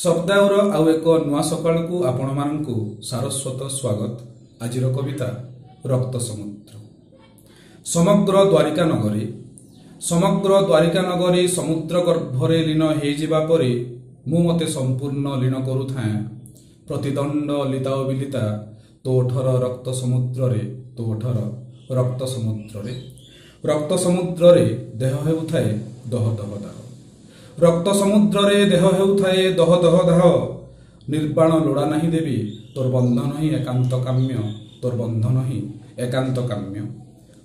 ଶବ୍ଦାଉର ଆଉ ଏକ ନୂଆ ସକାଳକୁ ଆପଣମାନଙ୍କୁ ସାରସ୍ୱତ ସ୍ୱାଗତ। ଆଜିର କବିତା ରକ୍ତ ସମୁଦ୍ର। ସମଗ୍ର ଦ୍ୱାରିକା ନଗରୀ, ସମଗ୍ର ଦ୍ୱାରିକା ନଗରୀ ସମୁଦ୍ର ଗର୍ଭରେ ଲୀନ ହେଇଯିବା ପରି ମୁଁ ମୋତେ ସମ୍ପୂର୍ଣ୍ଣ ଲୀନ କରୁଥାଏଁ ପ୍ରତିଦଣ୍ଡ ଲିତା ଓ ବିଲିତା ତୋଠର ରକ୍ତ ସମୁଦ୍ରରେ, ତୋଠର ରକ୍ତ ସମୁଦ୍ରରେ। ରକ୍ତ ସମୁଦ୍ରରେ ଦେହ ହେଉଥାଏ ଦହ ଦହ ଦାହ, ରକ୍ତ ସମୁଦ୍ରରେ ଦେହ ହେଉଥାଏ ଦହ ଦହ ଦାହ। ନିର୍ବାଣ ଲୋଡ଼ା ନାହିଁ ଦେବୀ, ତୋର ବନ୍ଧନ ହିଁ ଏକାନ୍ତ କାମ୍ୟ, ତୋର ବନ୍ଧନ ହିଁ ଏକାନ୍ତ କାମ୍ୟ।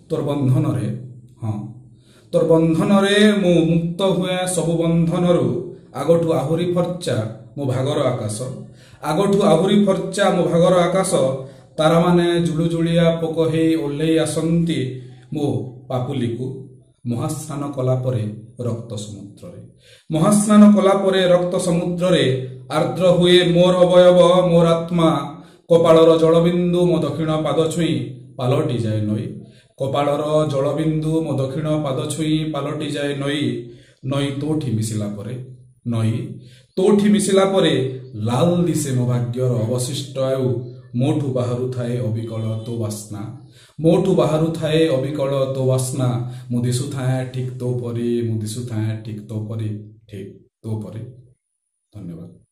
ତୋର ବନ୍ଧନରେ, ହଁ ତୋର ବନ୍ଧନରେ ମୁଁ ମୁକ୍ତ ହୁଏ ସବୁ ବନ୍ଧନରୁ। ଆଗଠୁ ଆହୁରି ଫର୍ଚ୍ଚା ମୋ ଭାଗର ଆକାଶ, ଆଗଠୁ ଆହୁରି ଫର୍ଚ୍ଚା ମୋ ଭାଗର ଆକାଶ। ତାରାମାନେ ଜୁଳୁଜୁଳିଆ ପୋକ ହେଇ ଓହ୍ଲେଇ ଆସନ୍ତି ମୋ ପାପୁଲିକୁ ମହାସ୍ନାନ କଲା ପରେ ରକ୍ତ ସମୁଦ୍ରରେ। ମହାସ୍ନାନ କଲା ପରେ ରକ୍ତ ସମୁଦ୍ରରେ ଆର୍ଦ୍ର ହୁଏ ମୋର ଅବୟବ, ମୋର ଆତ୍ମା। କପାଳର ଜଳବିନ୍ଦୁ ମୋ ଦକ୍ଷିଣ ପାଦ ଛୁଇଁ ପାଲଟି ଯାଏ ନଈ, କପାଳର ଜଳବିନ୍ଦୁ ମୋ ଦକ୍ଷିଣ ପାଦ ଛୁଇଁ ପାଲଟି ଯାଏ ନଈ। ନଈ ତୋଠି ମିଶିଲା ପରେ, ନଈ ତୋଠି ମିଶିଲା ପରେ ଲାଲ ଦିଶେ ମୋ ଭାଗ୍ୟର ଅବଶିଷ୍ଟ ଆୟୁ। ମୋଠୁ ବାହାରୁଥାଏ ଅବିକଳ ତୋ ବାସ୍ନା, ମୋଠୁ ବାହାରୁଥାଏ ଅବିକଳ ତୋ ବାସ୍ନା। ମୁଁ ଦିଶୁଥାଏ ଠିକ୍ ତୋ ପରି, ମୁଁ ଦିଶୁଥାଏ ଠିକ୍ ତୋ ପରି, ଠିକ୍ ତୋ ପରି। ଧନ୍ୟବାଦ।